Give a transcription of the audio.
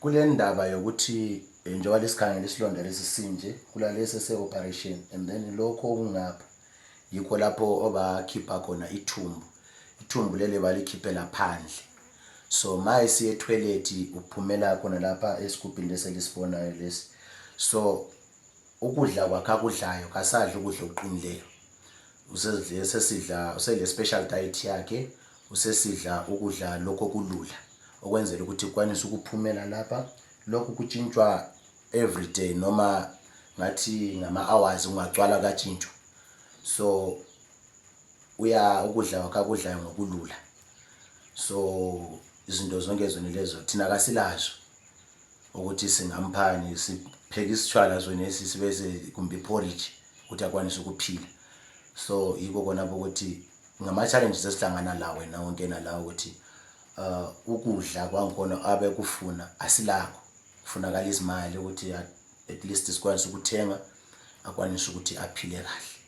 Kule ndaba yokuthi njengoba lesikhangela isilonda lesisinje kulalesi se-operation and then lokho okungapha yikho lapho obakhipha khona ithumbu lele balikhiphela phandle. So mayisi etoilet uphumela khona lapha esigubhini leselisibonayo lesi. So ukudla kwakhe akudlayo kasadla ukudla okuqinileyo, usele special diet yakhe, usesidla ukudla lokho kulula okwenzela ukuthi ukwanise ukuphumela lapha. Lokho kutshintshwa every day noma ngathi ngama hours ungagcwala katshintshwa. So ukudla kwakhe akudlayo ngokulula. So izinto zonke lezo thina kasilazo ukuthi singamphani, sipheka isitshwala zonesi sibese kumbe porridge ukuthi akwanise ukuphila. So yiko kona ukuthi ngama challenges esihlangana lawo wena wonke nalawo ukuthi ukudla kwangikhona abe kufuna asilakho, kufunakala izimali ukuthi at least sikwanise ukuthenga akwanise ukuthi aphile kahle.